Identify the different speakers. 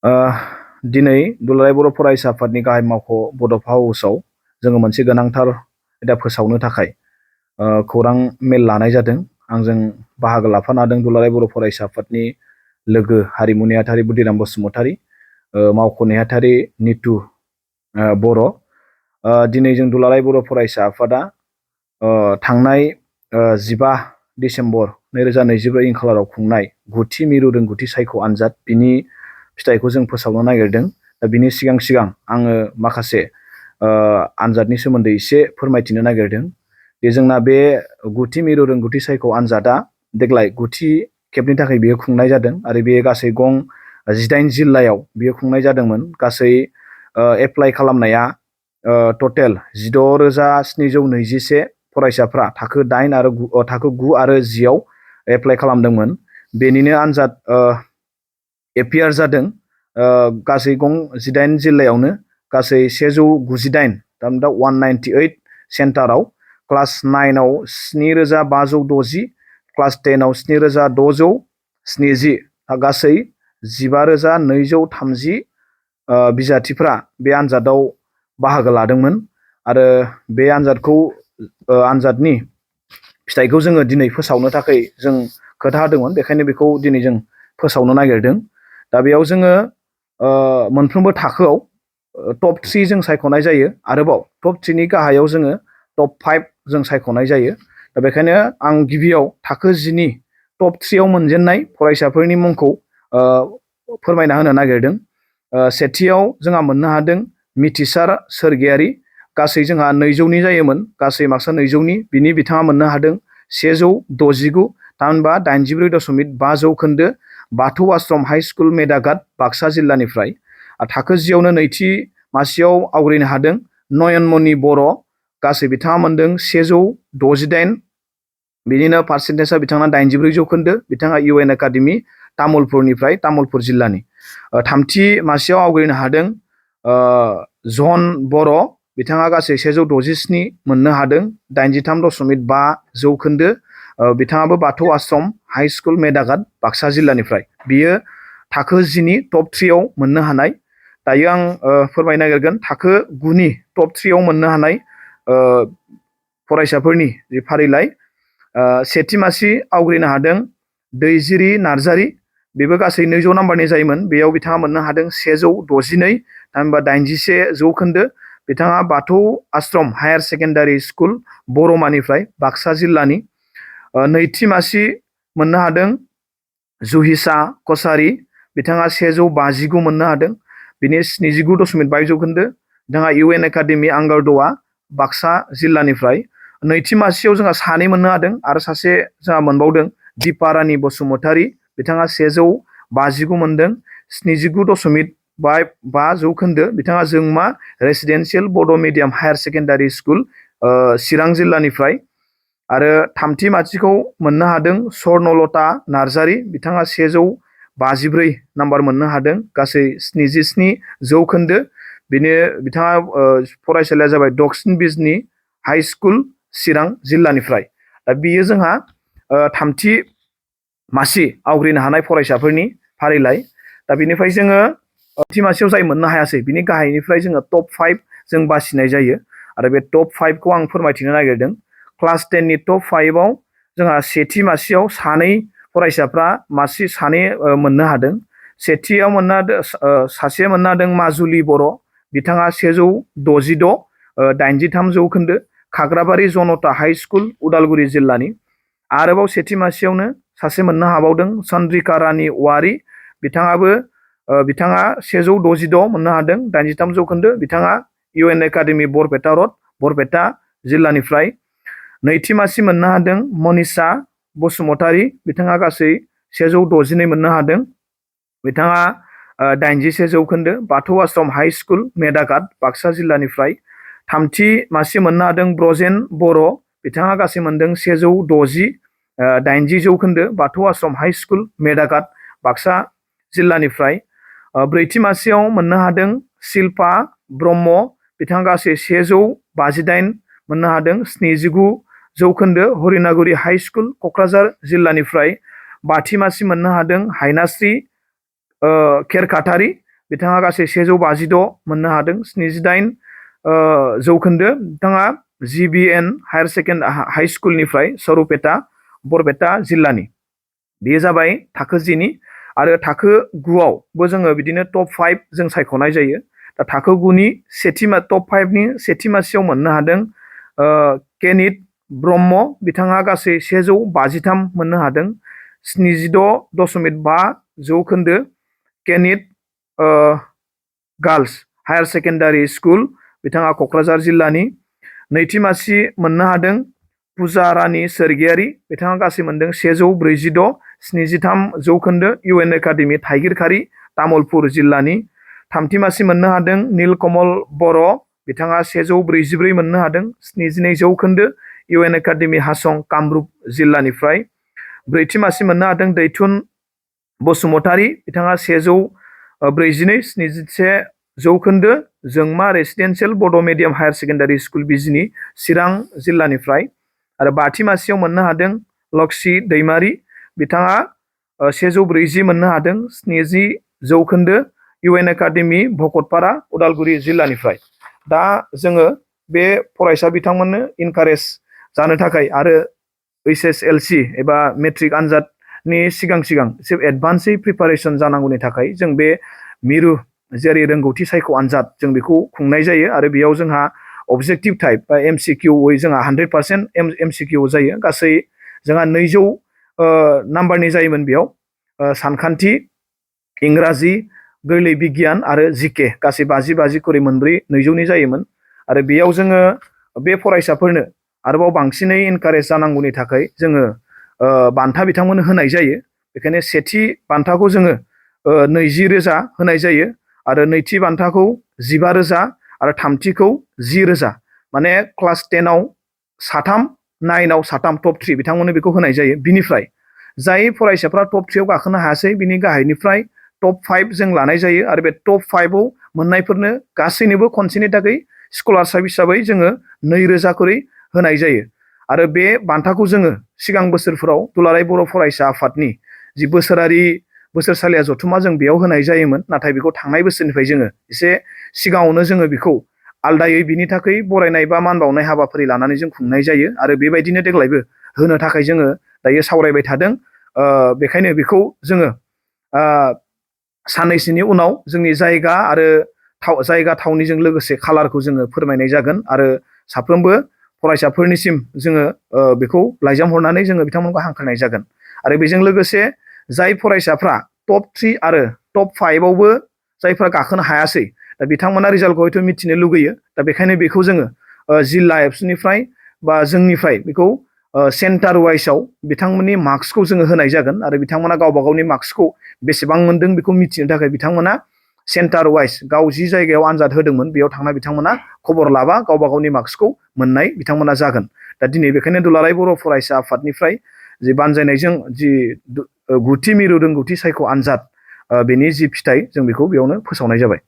Speaker 1: ओ दिनै दुलाराय बर' फरायसा आफादनि गाहाय मावख' बड'फा हाउसआव जोङो मोनसे गोनांथार आयदा फोसावनो थाखाय खौरां मेल लानाय जादों। आंजों बाहागो लाफानो हादों दुलाराय बर' फरायसा आफादनि लोगो हारिमु नेहाथारि बुदिराम बसुमतारी, मावख' नेहाथारि नितु बर'। दिनै जों दुलाराय बर' फरायसा आफादा थांनाय 15 डिसेम्बर 2024 इं खालाराव खुंनाय 9थि मिरु रोंगौथि सायख' आनजाद बिनि फिथाइखौ जों फोसावनो नागिरदों। दा बिनि सिगां आङो माखासे आनजादनि सोमोन्दै एसे फोरमायथिनो नागिरदों। जोंना बे 9थि मिरु रोंगौथि सायख' आनजादा देग्लाय 9थि खेबनि थाखाय बेयो खुंनाय जादों आरो बेयो गासै गं 18 जिल्लायाव बेयो खुंनाय जादोंमोन। गासै एप्लाइ खालामनाया टटेल 16,721 फरायसाफ्रा थाखो 8 आरो थाखो 9 आरो 10 आव एप्लाइ खालामदोंमोन। बेनिनो आनजाद एपियार जादों गासै गं 18 जिल्लायावनो गासै 198 थामहिनबा 198 सेन्टाराव क्लास 9 आव 7,560, क्लास 10 आव 7,670, गासै 15,230 बिजाथिफ्रा बे आनजादाव बाहागो लादोंमोन आरो बे आनजादनि फिथाइखौ जोङो दिनै फोसावनो थाखाय जों खोथा होदोंमोन। बेखायनो बेखौ दिनै जों फोसावनो नागिरदों। दा बेयाव जोङो मोनफ्रोमबो थाखोआव टप 3 जों सायख'नाय जायो। आरोबाव टप 3 नि गाहायाव जोङो टप 5 जों सायख'नाय जायो। दा बेखायनो आं गिबियाव थाखो 10 नि टप 3 आव मोनजेननाय फरायसाफोरनि मुंखौ फोरमायना होनो नागिरदों। सेथियाव जोंहा मोननो हादों मिथिसार सोरगियारि। गासै जोंहा 200नि जायोमोन, गासै मार्कसा 200नि। बिथाङा मोननो हादों 169, थामहिनबा 84.5 जौखोन्दो, बाथौ आश्रम हाइ स्कुल मेदाघाट बाक्सा जिल्लानिफ्राय। थाखो 10 आवनो नैथि मासियाव आवग्रिनो हादों नयनमणि बर'। गासै बिथाङा मोनदों 168। बिनिनो पार्सेन्टेजआ बिथाङा 84 जौखोन्दो। बिथाङा इउ एन एकाडेमि तामुलपुरनिफ्राय, तामुलपुर जिल्लानि। थामथि मासियाव आवग्रिनो हादों जन बर'। बिथाङा गासै 167 मोननो हादों, 83.5 जौखोन्दो। बिथाङाबो बाथौ आश्रम हाइ स्कुल मेदाघाट बाक्सा जिल्लानिफ्राय। बियो थाखो 10 नि टप 3 आव मोननो हानाय। दायो आं फोरमायनो नागिरगोन थाखो 9 नि टप 3 आव मोननो हानाय फरायसाफोरनि जि फारिलाइ। सेथि मासि आवग्रिनो हादों दैजिरि नार्जारि। बेबो गासै 200 नाम्बारनि जायोमोन। बेयाव बिथाङा मोननो हादों 162, थामहिनबा 81 जौखोन्दो। बिथाङा बाथौ आश्रम हायार सेकेन्डारि स्कुल बरमानिफ्राय, बाक्सा जिल्लानि। नैथि मासि मोननो हादों जुहिसा कसारि। बिथाङा 159 मोननो हादों, बिनि 79.5 जौखोन्दो। बिथाङा इउ एन एकाडेमि आंगारद'आ बाक्सा जिल्लानिफ्राय। नैथि मासियाव जोंहा 2 मोननो हादों आरो सासे जोंहा मोनबावदों दिपारानि बसुमतारी। बिथाङा 159 मोनदों, 79.5 जौखोन्दो। बिथाङा जोंमा रेसिडेन्सियेल बड' मिडियाम हायार सेकेन्डारि स्कुल चिरां जिल्लानिफ्राय। आरो थामथि मासिखौ मोननो हादों स्वर्नलता नार्जारि। बिथाङा 154 नाम्बार मोननो हादों, गासै 77 जौखोन्दो। बिथाङा फरायसालिया जाबाय दक्सिन बिजनि हाइ स्कुल चिरां जिल्लानिफ्राय। दा बियो जोंहा थामथि मासि आवग्रिनो हानाय फरायसाफोरनि फारिलाइ। दा बिनिफ्राय जोङो थि मासियाव जाय मोननो हायासै बिनि गाहायनिफ्राय जोङो टप 5 जों बासिनाय जायो। आरो बे टप 5 खौ आं फोरमायथिनो नागिरदों। क्लास 10 नि टप 5 आव जोंहा सेथि मासियाव 2 फरायसाफ्रा सानै मोननो हादों। सेथियाव सासे मोननो हादों माजुलि बर'। बिथाङा 166, 83 जौखोन्दो, खाग्राबारि जनता हाइ स्कुल उदालगुरि जिल्लानि। आरोबाव सेथि मासियावनो सासे मोननो हाबावदों चन्द्रिका रानि औवारि। बिथाङा 166 मोननो हादों, 83 जौखोन्दो। बिथाङा इउ एन एकाडेमि बरपेटा रड, बरपेटा जिल्लानिफ्राय। नैथि मासि मोननो हादों मनिषा बसुमतारी। बिथाङा गासै 162 मोननो हादों। बिथाङा 81 जौखोन्दो, बाथौ आश्रम हाइ स्कुल मेदाघाट बाक्सा जिल्लानिफ्राय। थामथि मासि मोननो हादों ब्रजेन बर'। बिथाङा गासै मोनदों 160, 80 जौखोन्दो, बाथौ आश्रम हाइ स्कुल मेदाघाट बाक्सा जिल्लानिफ्राय। ब्रैथि मासियाव मोननो हादों शिल्पा ब्रह्म। बिथाङा गासै 158 मोननो हादों, 79 जौखोन्दो, हरिनागुरि हाइ स्कुल क'क्राझार जिल्लानिफ्राय। बाथि मासि मोननो हादों हायनास्रि खेरखातारि। बिथाङा गासै 156 मोननो हादों। 78 जौखोन्दो बिथाङा GBN हाई स्कुलनिफ्राय सरुपेटा बरपेटा जिल्लानि। बेयो जाबाय थाखो 10 नि आरो थाखो 9 आवबो जोङो बिदिनो टप 5 जों सायख'नाय जायो। दा थाखो 9 नि टप 5 नि सेथि मासियाव मोननो हादों केनित ब्रह्म, बिथाङा गासै 153 मोननो हादों। 76.5 जौखोन्दो। केनित गार्लस हायार सेकेन्डारि स्कुल, बिथाङा क'क्राझार जिल्लानि। नैथि मासि मोननो हादों पुजा रानि सोरगियारि, बिथाङा गासै मोनदों 146, 73 जौखोन्दो। UN एकाडेमि थाइगिरखारि तामुलपुर जिल्लानि। थामथि मासि मोननो हादों नीलकमल बर', बिथाङा 144 मोननो हादों। 72 जौखोन्दो। UN एकाडेमि हासं कामरुप जिल्लानिफ्राय। ब्रैथि मासि मोननो हादों दैथुन बसुमतारी, बिथाङा 142, 71 जौखोन्दो। जोंमा रेसिडेन्सियेल बड' मिडियाम हायार सेकेन्डारि स्कुल बिजनि चिरां जिल्लानिफ्राय। आरो बाथि मासियाव मोननो हादों लक्ष्मी दैमारि, बिथाङा 140 मोननो हादों। 70 जौखोन्दो। UN एकाडेमि भकतपारा उदालगुरि जिल्लानिफ्राय। दा जोङो बे फरायसा बिथांमोननो इनकारेज जानो थाखाय आरो HSLC एबा मेट्रिक आनजादनि सिगां एसे एडभान्सै प्रिपारेसन जानांगौनि थाखाय जों बे मिरु जेरै रोंगौथि सायख' आनजाद जों बेखौ खुंनाय जायो। आरो बेयाव जोंहा अबजेक्टिभ टाइप बा MCQ जोंहा 100% MCQ जायो। गासै जोंहा 200 नाम्बारनि जायोमोन बेयाव। सानखान्थि, इंराजि, गोरलै बिगियान आरो GK गासै 50 खरै मोनब्रै 200नि जायोमोन। आरो बेयाव जोङो बे फरायसाफोरनो आरोबाव बांसिनै इनकारेज जानांगौनि थाखाय जोङो बान्था बिथांमोननो होनाय जायो। बेखायनो सेथि बान्थाखौ जोङो 20,000 होनाय जायो आरो नैथि बान्थाखौ 15,000 आरो थामथिखौ 10,000। माने क्लास 10 आव 3, 9 आव 3 टप 3 बिथांमोननो बेखौ होनाय जायो। बिनिफ्राय जाय फरायसाफ्रा टप 3 आव गाखोनो हायासै बिनि गाहायनिफ्राय टप 5 जों लानाय जायो। आरो बे टप 5 आव मोननायफोरनो गासैनोबो खनसेनि थाखाय स्कलारशिप हिसाबै जोङो 2,000 खरै होनाय जायो। आरो बे बान्थाखौ जोङो सिगां बोसोरफोराव दुलाराय बर' फरायसा आफादनि जि बोसोरसालिया जथुमा जों बेयाव होनाय जायोमोन। नाथाय बेखौ थांनाय बोसोरनिफ्राय जोङो एसे सिगाङावनो जोङो बेखौ आलदायै बिनि थाखाय बरायनाय बा मान बावनाय हाबाफारि लानानै जों खुंनाय जायो। आरो बेबायदिनो देग्लायबो होनो थाखाय जोङो दायो सावरायबाय थादों। बेखायनो बेखौ जोङो साननैसोनि उनाव जोंनि जायगा आरो जायगा थावनिजों लोगोसे खालारखौ जोङो फोरमायनाय जागोन। आरो साफ्रोमबो फरायसाफोरनिसिम जोङो बेखौ लाइजाम हरनानै जोङो बिथांमोनखौ हांख्रायनाय जागोन। आरो बेजों लोगोसे जाय फरायसाफ्रा टप 3 आरो टप 5 आवबो जायफ्रा गाखोनो हायासै, दा बिथांमोना रिजाल्टखौ हयथ' मिथिनो लुगैयो। दा बेखायनो बेखौ जोङो जिल्ला एबसुनिफ्राय बा जोंनिफ्राय बेखौ सेन्टार वाइसआव बिथांमोननि मार्कसखौ जोङो होनाय जागोन। आरो बिथांमोना गावबा गावनि मार्कसखौ बेसेबां मोनदों बेखौ मिथिनो थाखाय बिथांमोना सेन्टार वाइस गाव जि जायगायाव आनजाद होदोंमोन बेयाव थांना बिथांमोना खबर लाबा गावबा गावनि मार्कसखौ मोननाय बिथांमोना जागोन। दा दिनै बेखायनो दुलाराय बर' फरायसा आफादनिफ्राय जि बानजायनायजों जि 9थि मिरु रोंगौथि सायख' आनजाद बेनि जि फिथाइ जों बेखौ बेयावनो फोसावनाय जाबाय।